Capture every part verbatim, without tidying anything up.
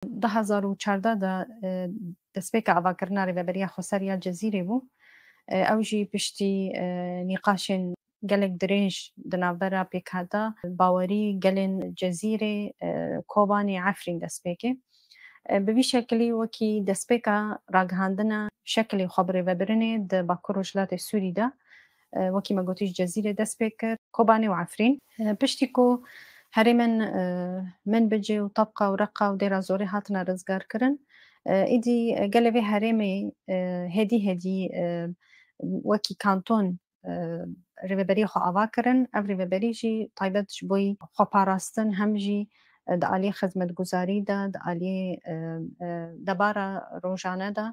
Du hezar û çardeh de, e, destpêka avakirina Rêveberiya Xweser ya Cezîrê bû. E, ew jî piştî, e, nîqaşên gelek dirêj di navbera pêkhata bawerî gelên Cezîrê, e, Kobanê, Efrîn dest pê kir. E, bi vî şekilî wekî destpêka ragihandina şekilê xwebirevebirinê di Bakur Rojhilatê Sûrî de, e, wekî me gotî ji Cezîrê dest pê kir, Kobanê û Efrîn. E, piştî ku herêmên, e, Minbicê û Tebqa û Reqa û Dêra Zorê hatine rizgarkirin, e, îdî gelê vê herêmê, e, hêdî hêdî, e, wekî kanton, e, rêveberiyê xwe ava kirin. Ev rêveberî jî taybet ji bo xweparastin hem jî, e, di aliyê xizmetguzarî de, di aliyê, e, e, debara rojane de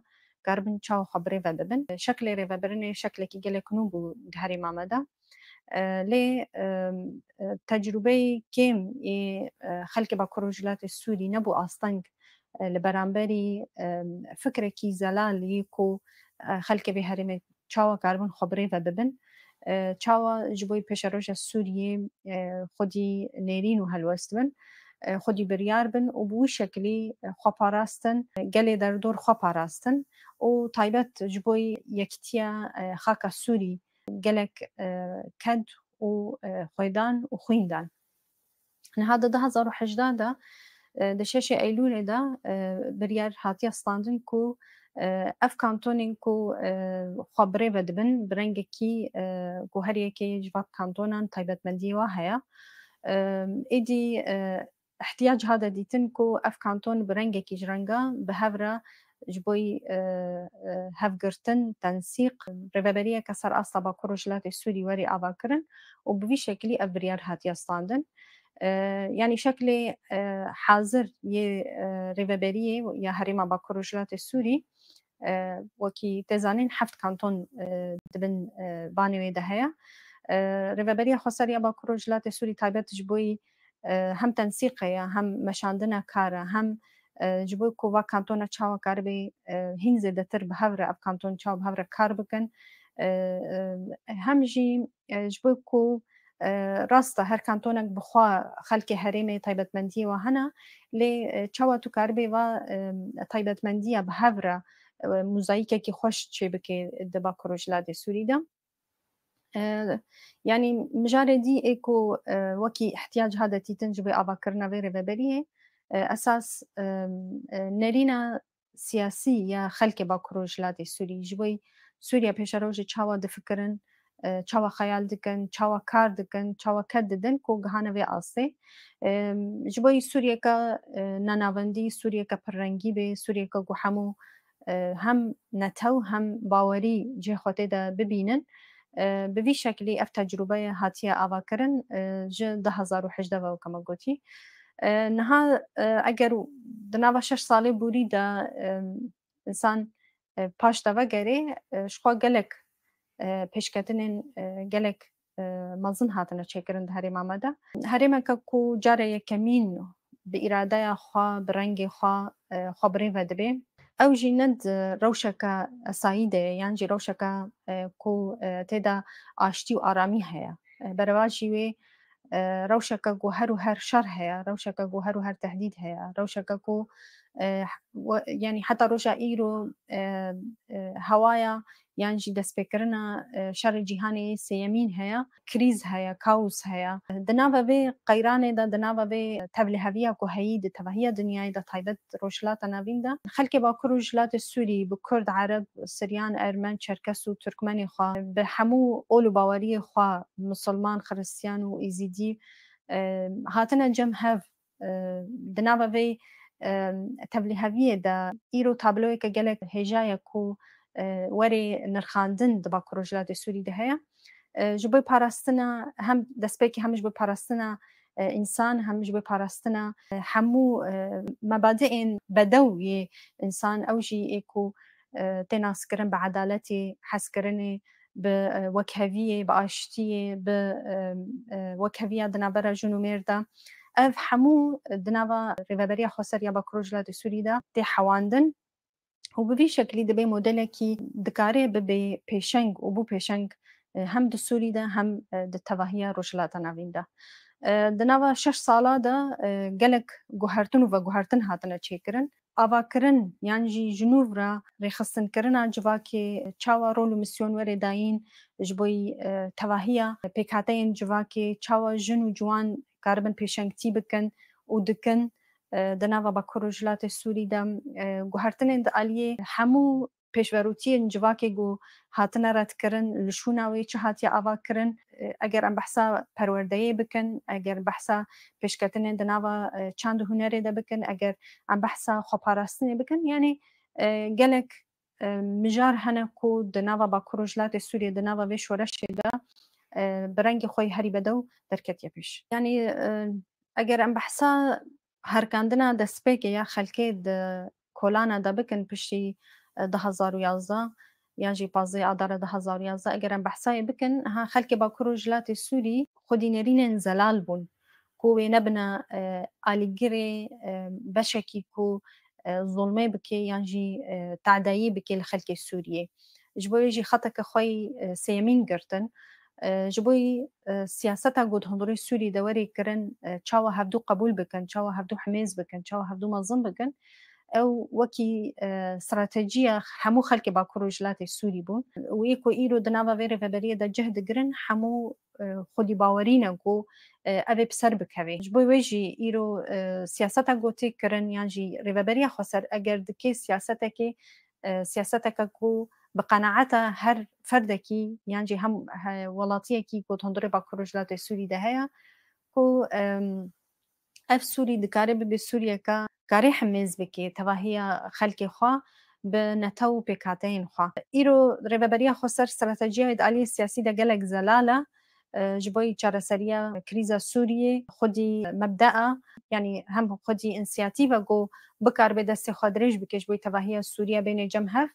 karibin çawa xwe birêve bibin. Şeklê rêvebirinê şeklekî gelek nû bû di herêma me de. E, lê, e, e, tecrûbeyê kêm ê, e, xelkê Bakur Rojhilatê Sûrî nebû asteng, e, li beramberî, e, fikrekî zelal yê ku, e, xelkê vê herêmê çawa karibin xwe birêve bibin, e, çawa ji bo pêşeroja Sûriyê, e, xwedî nêrîn û helwest bin, e, xwedî biryar bin û bi wî şekilî, e, xwe parastin, e, gelê derdor xwe parastin û taybet ji bo yekitiya, e, xaka Sûrî gelek, e, ked û, e, xwêdan û xwîn dan. Niha di du hezar û hejdeh de, e, di şeşê Eylûlê de, e, biryar hatiye standin ku, e, ev kantonên ku, e, xwe birêve dibin, bi rengekî, e, ku her yekê ji van kantonan taybetmendiyê wa heye. E, êdî, e, ihtiyac hate dîtin ku ev kanton bi rengekî ji renga bi hev re ji bo, e, e, hevgirtin, tensîq, rêveberiyeke ser asta Bakur Rojhilatê Sûrî werî avakirin û bi vî şekilî ev biryar hatiye standin. E, yanî şeklê, e, hazir yê, e, rêveberiyê ya Herêma Bakur Rojhilatê Sûrî, e, wekî tê zanîn heft kanton, e, di bin, e, banê wê de heye. E, Rêveberiya Xweser ya Bakur Rojhilatê Sûrî taybet ji bo, e, hem tensîqê ye, hem meşandina kar e, hem, e, ji bo ku va kantona çawa karibê, e, hîn zêdetir bi hev re, ev kanton çawa bi hev re kar bikin. E, e, hem jî, e, ji bo ku, e, rast e, her kantonek bi xwe xelkê herêmê taybetmendiyê wa hene, lê, e, çawa tu karibê va, e, taybetmendiya bi hev re, e, mozayîkekî xweş çêbikê di Bakur Rojhilatê Sûrî de. E, yanî mijarê dî ê ku, e, wekî ihtiyac hate dîtin ji bo avakirina vê rêveberiyê, e, esas, e, e, nerîna siyasî ya xelkê Bakur Rojhilatê Sûrî, ji bo Sûriya pêşerojê çawa difikirin, e, çawa xeyal dikin, çawa kar dikin, çawa ked didin ku gihane vê astê. E, ji bo Sûriyeke, e, nenavendî, Sûriyeke pirrengî bê, Sûriyeke ku hemû, e, hem netew hem bawerî cihê xwe tê de bibînin. E, bi vî şekilî ev tecrûbeye hatiye avakirin, e, ji du hezar û hejdeh ve weke me gotî. E, niha, e, eger di nava şeş salê borî de, e, însan, e, paş de vegerê, e, ji xwe gelek, e, pêşketinên, e, gelek, e, mezin hatine çêkirin di herêma me de. Herêmeke ku cara yekemîn bi îradeya xwe, bi rengê xwe, e, xwe birêve dibe. Ew jî ne di rewşeke esayî de ye, yan jî rewşeke, e, ku, e, tê de aştî û aramî heye. E, berevajî wê, e, rewşeke ku her û her şer heye, rewşeke ku her û her tehdîd heye, rewşeke ku, e, we-, yanî heta roja îro, e, e, hewaya yan jî destpêkirina, e, şerê cîhanê yê sêyemîn heye, krîz heye, kaos heye. Di nava vê qeyranê de, di nava vê tevliheviya ku heyî di tevahiya dinyayê de taybet Rojhilata Navîn de, xelkê Bakur Rojhilatê Sûrî bi Kurd, Ereb, Siryan, Ermen, Çerkes û Tirkmenê xwe, bi hemû ol û baweriyê xwe, Misilman, Xiristiyan û Êzîdî, e, hatine cem hev, e, di nava vê, e, tevlîheviyê de îro tabloyeke gelek hêja ye ku, e, werê nirxandin di Bakur Rojhilatê Sûrî de heye. E, ji bo parastina hem destpêkê hem ji bo parastina, e, însan hem ji bo parastina, e, hemû, e, mebadiên bedew yê însan, ew jî ê ku, e, tê naskirin bi edaletê, hezkirinê, bi, e, wekheviyê, bi aştiyê, bi, e, e, wekheviya di navbera jin û mêr de. Ev hemû di nava Rêveberiya Xweser ya Bakur Rojhilatê Sûrî de tê hewandin û bi vî şekilî dibe modelekî dikare bibe pêşeng û bû pêşeng, e, hem di Sûrî de hem, e, di tevahiya Rojhilata Navîn de. E, di nava şeş sala de, e, gelek guhertin û veguhertin hatine çêkirin. Avakirin yan jî ji nû re rêxistinkirina civakê, çawa rol û misyon were dayîn ji bo, e, tevahiya pêkhateyên civakê, çawa jin û ciwan karibin pêşengtî bikin û dikin, e, di nava Bakur Rojhilatê Sûrî de, e, guhertinên di aliyê hemû pêşverûtiyên civakê ku hatine redkirin, li şûna wê çi hatiye avakirin, e, eger em behsa perwerdeyê bikin, eger behsa pêşketinên di nava, e, çand û hunerê de bikin, eger em behsa xweparastinê bikin, yanî, e, gelek, e, mijar hene ku di nava Bakur Rojhilatê Sûriyê, di nava vê şoreşê de, e, bi rengê xwe yê herî bedew derketiye pêş. Yanî, e, eger em behsa herkandina destpêkê ya xelkê di kolana de bikin piştî, e, du hezar û yazdeh yan jî pazdeh Adara du hezar û yazdeh, eger em behsa wê bikin, ha, xelkê Bakur Rojhilatê Sûrî xwedî nêrînên zelal bûn ku wê nebine, e, alîgirê, e, beşekî ku, e, zulmê bike yan jî, e, tadayî bike li xelkê Sûriyê. Ji bo wê jî xeteke xwe yî, e, sêyemîn girtin. E, ji bo yî, e, siyaseta ku di hundirê Sûrî de werê kirin, e, çawa hevdû qebûl bikin, çawa hevdû himêz bikin, çawa hevdû mezin bikin. Ew wekî, e, stratejiya hemû xelkê Bakur Rojhilatê Sûrî bûn. Û yê ku îro di nava vê rêveberiyê de cih digirin, hemû, e, xwedî bawerî ne ku, e, ev ê bi ser bikeve. Ji bo wê jî îro, e, siyaseta ku tê kirin yan jî rêveberiya xweser eger dike siyasetekê, e, siyaseteke ku bi qenaeta her ferdekî yan jî hem, he, welatiyekî ku di hundirê Bakur Rojhilatê Sûrî de heye, ku, em, ev Sûrî dikare bibe Sûriyeke karê himêz bike tevahiya xelkê xwe bi netew û pêkhateyên xwe. Îro rêveberiya xweser stratejiya wê di aliyê siyasî de gelek zelal e. E, ji bo çareseriya krîza Sûriyê xwedî mebda e, yanî hem xwedî însiyatîf e ku bikaribe destê xwe dirêj bike ji bo tevahiya Sûriye bêne cem hev.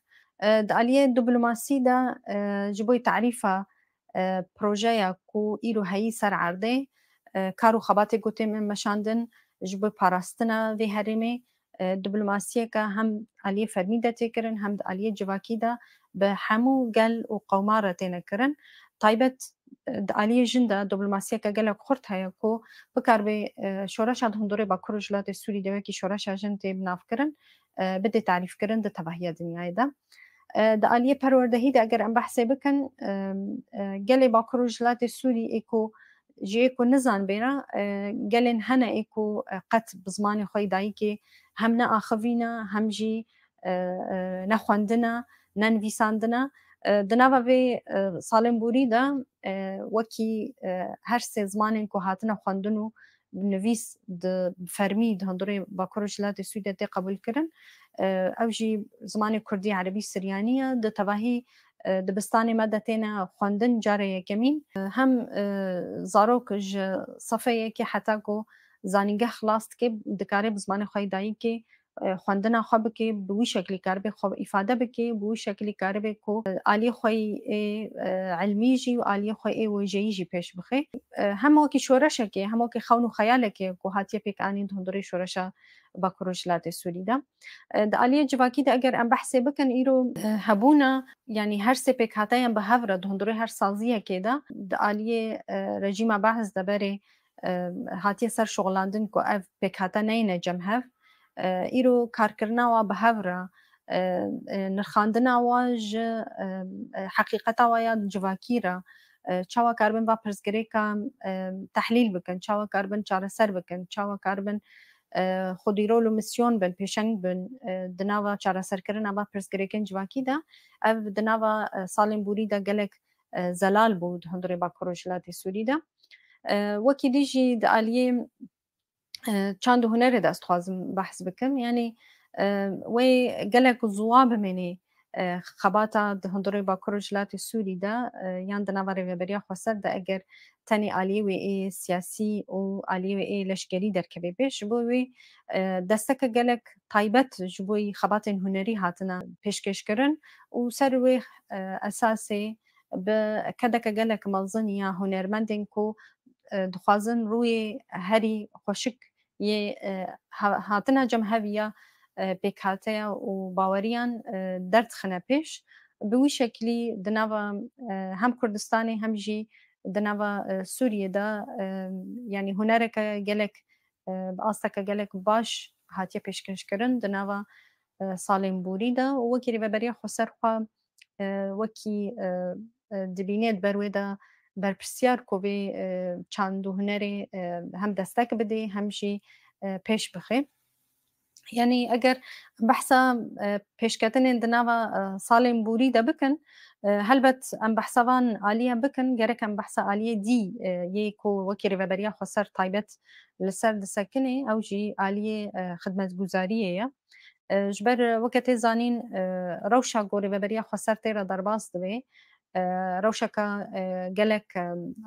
E, di aliyê diplomasî de, e, ji bo tarîfa, e, projeya ku îro heyî ser erdê, e, kar û xebatê ku tê meşandin ji bo parastina vê herêmê, e, diplomasiyeke hem aliyê fermî de tê kirin, hem di aliyê civakî de bi hemû gel û qewma re têne kirin. Taybet, e, di aliyê jin de diplomasiyeke gelek xurt heye ku bikaribe, e, şoreşa di hundirê Bakur Rojhilatê Sûrî de wekî şoreşa jin tê binavkirin, e, bidê tarîfkirin di tevahiya dinyayê de. E, di aliyê perwerdehî de eger em behsê bikin, e, e, gelê Bakur Rojhilatê Sûrî ê ku ji yê ku nizanibê re, e, gelên hene ê ku, e, qet bi zimanê xwe yê dayikê hem ne axivî ne, hem jî, e, e, ne xwendin e, ne nivîsandin e. E, di nava vê, e, salên borî de, e, wekî, e, her sê zimanên ku hatine xwendin û nivîs di, bi fermî di hundirê Bakur Rojhilatê Sûriyê tê qebûlkirin. E, ew jî zimanê kurdî, erebî, siryanî ye. Di tevahî, e, dibistanê me de têne xwendin carê yekemîn. E, hem, e, zarok ji sefê yekê heta ku zanîngeh xilas dike, dikare bi zimanê xwe yê dayikê, e, xwendina xwe bike, bi wî şeklî karibe xwe îfade bike, bi wî şeklî karibe ku, e, aliyê xwe yê, e, ilmî jî û aliyê xwe yê wêjeyî jî pêş bixe. E, hem wekî şoreşekê, hem wekî xewn û xeyalekê ku hatiye pêkanîn di hundirê şoreşa Bakur Rojhilatê Sûrî de. E, di aliyê civakî de eger em behsê bikin, îro, e, hebûna, yanî her sê pêkhateyan bi hev re di hundirê her saziyekê de, di aliyê, e, rejîma Baas de berê, e, hatiye ser şixulandin ku ev pêkhate neyne cem hev. E, îro karkirina wa bi hev re, e, e, nirxandina wa ji, e, e, heqîqeta wa ya civakî re, e, çawa karibin va pirsgirêka, e, tehlîl bikin, çawa karibin çareser bikin, çawa karibin, e, xwedî rol û misyon bin, pêşeng bin, e, di nava çareserkirina va pirsgirêkên civakî de, ev di nava, e, salên borî de gelek, e, zelal bû di hundirê Bakur Rojhilatê Sûrî de. E, wekî dî jî di aliyê, e, çand û hunerê de ez dixwazim behs bikim. Yanî, e, wê gelek ziwa bimênê, e, xebata di hundirê Bakur Rojhilatê Sûrî de, e, yan di nava rêveberiya xweser de eger tenê aliyê wê ê siyasî û aliyê wê ê leşkerî derkeve pêş. Ji bo wê, e, desteke gelek taybet ji bo xebatên hunerî hatine pêşkêşkirin û ser wê, e, esasê bi kedeke gelek mezin ya hunermendên ku, e, dixwazin rûyê herî xweşik yê, e, ha-, hatina cem hev ya, e, pêkhateya û baweriyan, e, derdixine pêş. Bi wî şeklî di nava, e, hem Kurdistanê hem jî, di nava, e, Sûriyê de, e, yanî hunereke gelek, e, bi asteke gelek baş hatiye pêşkêşkirin di nava, e, salên borî de û wekî Rêveberiya Xweser xwe, e, wekî, e, e, dibîne di ber wê de berpirsiyar ku vê, e, çand û hunerê, e, hem destek bidê hem jî, e, pêş bixe. Yanî eger behsa, e, pêşketinên di nava, e, salên borî de bikin, e, helbet em behsa van aliye bikin, gerek em behsa aliyê dî, e, yê ku wekî Rêveberiya Xweser taybet li ser disekinê, ew jî aliyê, e, xidmetguzariyê ye. E, ji ber, e, weke tê zanîn, e, rewşa ku Rêveberiya Xweser tê re derbas dibe, e, rewşeke, e, gelek, e,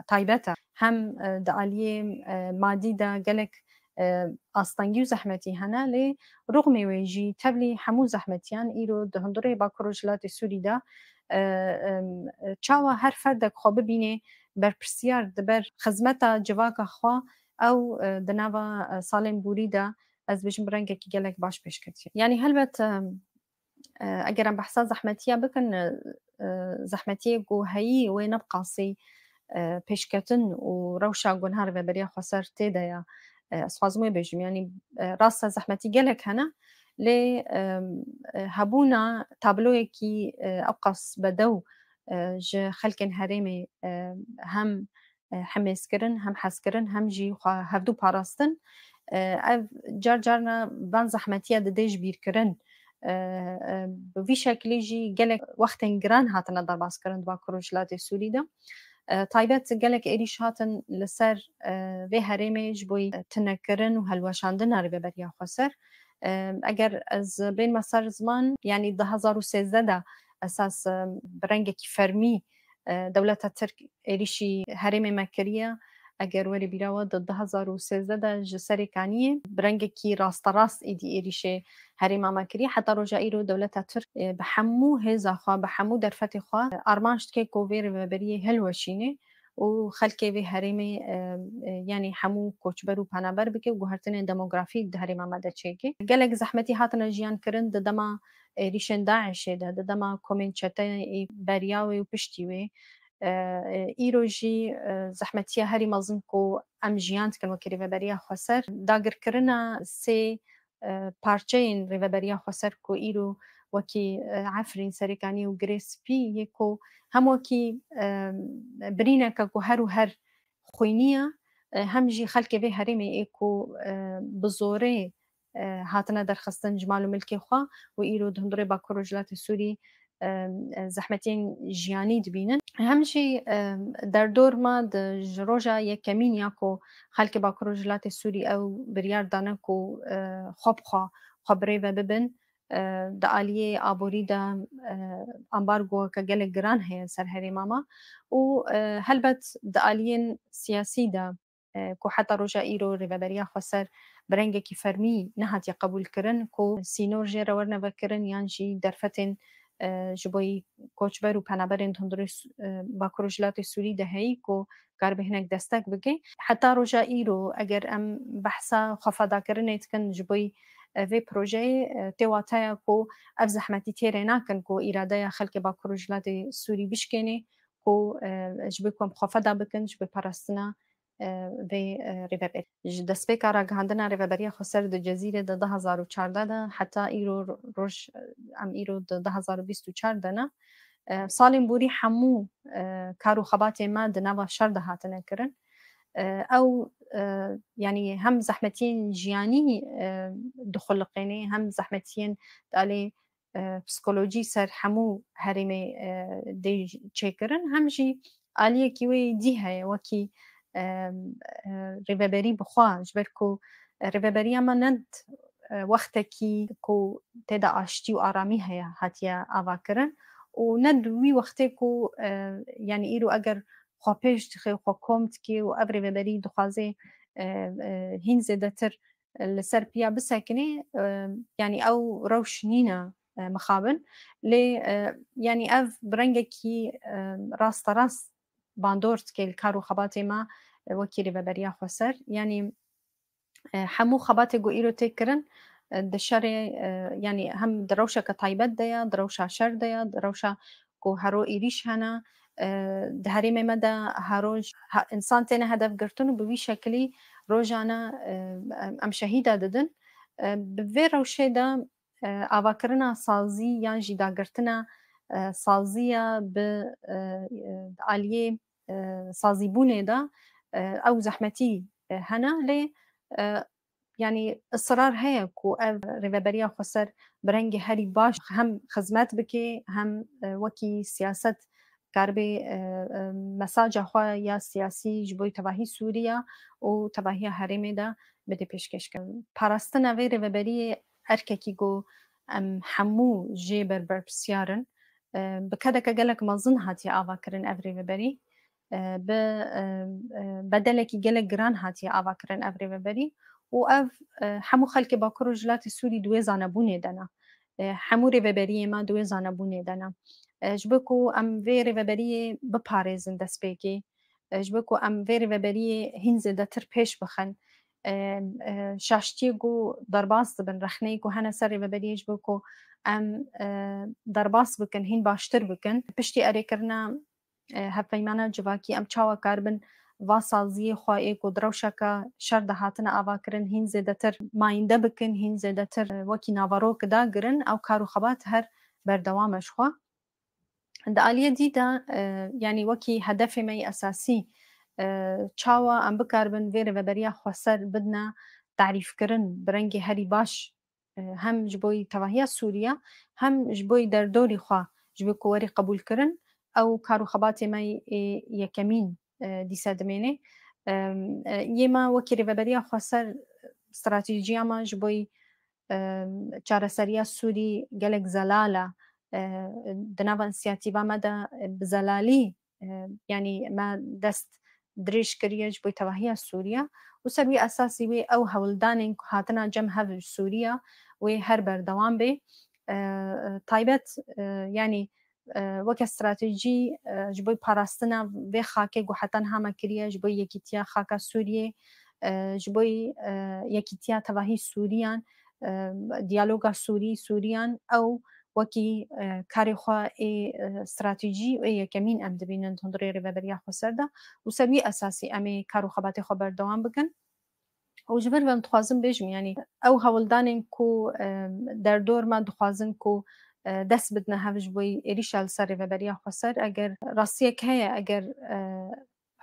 taybet e. Hem, e, di aliyê, e, madî de gelek, e, astengî û zehmetî hene, lê rûxmê wê jî tevlî hemû zehmetiyan îro di hundirê Bakur Rojhilatê Sûrî de, e, em, çawa her ferdek xwe bibînê berpirsiyar di ber xizmeta civaka xwe, ew, e, di nava, e, salên borî de, ez bêjim, bi rengekî gelek baş pêş ketiye. Yanî helbet, e, e, eger em behsa zehmetiya bikin, e, e, zehmetiyê ku heyî wê ne bi qasî, e, pêşketin û rewşa ku niha Rêveberiya Xweser tê de ye. E, ez xwazim wê bêjim, yanî, e, rast e zehmetî gelek hene, lê, e, e, hebûna tabloyekî, e, ewqas bedew, e, ji xelkên herêmê, e, hem, e, hemêzkirin, hem hezkirin, hem jî xwe hevdû parastin. E, ev car carna van zehmetiya didê ji bîrkirin. E, e, bi vî şeklî jî gelek wextên giran hatine derbaskirin di Bakur Rojhilatê Sûrî de. E, taybet gelek êrîş hatin li ser, e, vê herêmê ji bo, e, tunekirin û helweşandina Rêveberiya Xweser. E, eger ez bênme ser ziman, yanî du hezar û sêzdeh de esas, e, bi rengekî fermî, e, dewleta Tirk êrîşî herêmê me kiriye. Eger were bîra we, di du hezar û sêzdeh de ji Serêkaniyê bi rengekî rasterast êdî êrîşê herêma me kiriye. Heta roja îro dewleta Tirk, e, bi hemû hêza xwe, bi hemû derfetê xwe, e, armanc dike ku vê rêveberiyê hilweşîne û xelkê vê herêmê, e, e, yanî hemû koçber û penaber bike û guhertinên demografîk di herêma me de çêke. Gelek zehmetî hatine jiyan kirin di dema êrîşên DAIŞê de, di dema komên çeteyê beriya wê û piştî wê. E, e, îro jî, e, zehmetiya herî mezin ku em jiyan dikin wekî Rêveberiya Xweser, dagirkirina sê, e, parçeyên Rêveberiya Xweser ku îro wekî, e, Efrîn, Serêkanî û Girê Spî yê ku hem wekî, e, birîneke ku her û her xwîniye, e, hem jî xelkê vê herêmê ê ku, e, bi zorê, e, hatine derxistin ji mal û milkê xwe û îro di hundirê Bakur Rojhilatê Sûrî, e, e, zehmetiyên jiyanî dibînin. Hem jî, e, derdor me di ji roja yekemîn ya ku xelkê Bakur Rojhilatê Sûrî ew biryar dane ku, e, xwe bi xwe, xwe bi rê ve bibin, e, di aliyê aborî de, e, ambargoyeke gelek giran heye ser herêma me û, e, helbet di aliyên siyasî de, e, ku heta roja îro Rêveberiya Xweser bi rengekî fermî nehatiye qebûlkirin ku sînor jê re werne vekirin yan jî derfetên, e, ji bo koçber û penaberên di hundirê Su-, e, Bakur Rojhilatê Sûrî de heyî ku karibe hinek destek bike. Heta roja îro eger em behsa xwefedakirinê dikin ji bo, e, vê projeyê, e, tê wateya ku ev zehmetî têrê nakin ku îradeya xelkê Bakur Rojhilatê Sûrî bişkêne, ku, e, ji bo ku em xwefeda bikin, ji bo parastina, e, vê, e, rêveberî. Ji destpêka ragihandina Rêveberiya Xweser di Cezîrê de du hezar û çardeh de heta îro ro-, roj, em îro di du hezar û bîst û çar de ne. E, salên borî hemû, e, kar û xebatê me di nava şer de hatine kirin. E, ew, e, yanî hem zehmetiyên jiyanî, e, dixuliqêne, hem zehmetiyên di alê, e, psikolojî ser hemû herêmê, e, dê çêkirin, hem jî aliyekî wê dî heye, wekî, e, e, rêveberî bi xwe, ji ber ku, e, rêveberiya me ne, e, wextekî ku tê de aştî û aramî heye hatiye avakirin û ne di wî wextê ku, e, yanî îro eger xwe pêş dixê, xwe kom dikê û ev rêveberî dixwaze, e, e, hîn zêdetir li ser piya bisekinê, e, yanî ew rewş nîne, e, mixabin. Lê, e, yanî ev bi rengekî, e, rasterast bandor dike li kar û xebatê me, e, wekî Rêveberiya Xweser. Yanî, e, hemû xebatê ku îro tê kirin, e, di şerê, e, yanî hem di rewşeke taybet de ye, di rewşa şer de ye, di rewşa ku hero êrîş hene, E, di herêmê me de her roj ha-, însan têne hedef girtin û bi wî şekilî rojane, e, em, em şehîda didin. E, bi vê rewşê de, e, avakirina sazî yan jî dagirtina, e, saziya bi, e, e, aliyê, e, sazîbûnê de, e, ew zehmetî, e, hene, lê, e, yanî israr heye ku ev rêveberiya xweser bi rengê herî baş hem xizmet bike, hem, e, wekî siyaset karibe, e, e, mesaja xwe ya siyasî ji bo tevahî Sûriya û tevahiya herêmê de bide pêşkêşkirin. Parastina vê rêveberiyê erkekî ku em hemû jê ber berpirsiyar in. E, bi kedeke gelek mezin hatiye avakirin ev rêveberî. E, bi, e, e, bedelekî gelek giran hatiye avakirin ev rêveberî û ev, e, hemû xelkê Bakur û Rojhilatê Sûrî di wê zanebûnê de ne. E, hemû rêveberiyê me di wê zanebûnê de ne. E, ji bo ku em vê rêveberiyê biparêzin destpêkê, e, ji bo ku em vê rêveberiyê hîn zêdetir pêş bixin, e, e, şaştiyê ku derbas dibin, rexneyê ku hene ser rêveberiyê ji bo ku em, e, derbas bikin, hîn baştir bikin. Piştî erêkirina, e, hevpeymana civakî em çawa karibin va saziyê xwe ê ku di rewşeke şer de hatine avakirin hîn zêdetir mayînde bikin, hîn zêdetir, e, wekî naverok dagirin, ew kar û xebat her berdewam e ji xwe. Di aliyê dî de, e, yanî wekî hedefê me yê esasî, e, çawa em bikaribin vê rêveberiya xweser bidine tarîfkirin bi rengê herî baş, e, hem ji bo tevahiya Sûriya, hem ji bo derdorî xwe, ji bo ku werî qebûlkirin, ew kar û xebatê me yê yekemîn, e, dîse dimêne. Em, e, yê me wekî rêveberiya xweser, stratejiya me ji bo, em, çareseriya Sûrî gelek zelal e. E, di nava însiyatîva me de, e, bi zelalî, e, yanî me dest dirêj kiriye ji bo tevahiya Sûriya û ser wî esasî wê ew hewldanên ku hatina cem hev ji Sûriya wê her berdewam bê. E, e, taybet, e, yanî, e, weke stratejî, e, ji bo parastina vê xakê ku heta niha me kiriye, ji bo yekîtiya xaka Sûriyê, e, ji bo, e, yekîtiya tevahî Sûriyan, e, diyaloga Sûrî, Sûriyan, ew wekî, e, karê xwe ê, e, stratejî û ê yekemîn em dibînin di hundirê rêveberiya xweser de û ser wî esasî em ê kar û xebatê xwe berdewam bikin. Û ji vir ve em dixwazin bêjim, yanî ew hewldanên ku, e, derdor me dixwazin ku, e, dest bidine hev ji bo êrîşa li ser rêveberiya xweser, eger rastiyek heye, eger, e,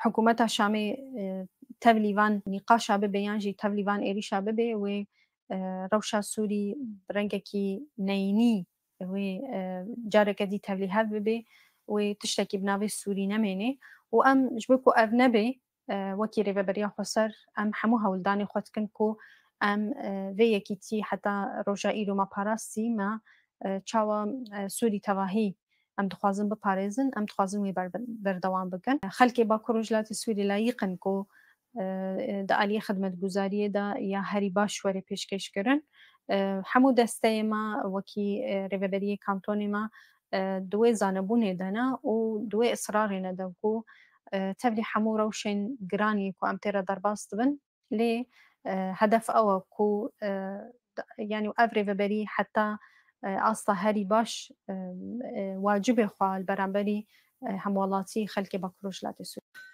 hikûmeta Şamê, e, tevlî van nîqaşa bibe yan jî tevlî van êrîşa bibe, wê, e, rewşa Sûrî bi rengekî neyînî wê, e, careke dî tevlî hev bibe, wê tiştekî bi navê Sûrî nemêne û em ji bo ku ev nebe, e, wekî rêveberiya xweser em hemû hewldanê xwe dikin ku em, e, vê yekîtî heta roja îro me parastî me, e, çawa, e, Sûrî tevahî em dixwazin biparêzin, em dixwazin wê ber-, berdewam bikin. Xelkê Bakur Rojhilatê Sûrî layîq in ku, e, di aliyê xidmetguzariyê de ya herî baş were pêşkêş kirin. E, hemû desteyê me wekî, e, rêveberiyê kantonê me, e, di wê zanebûnê de ne û di wê israrê ne de ku, e, tevlî hemû rewşên giran yê ku em tê re derbas dibin. Lê, e, hedef ew e ku, e, da-, yanî ev rêveberî heta, e, asta herî baş, e, e, wacibê xwe li beramberî, e, hemwelatî xelkê Bakur Rojhilatê Sûriyê.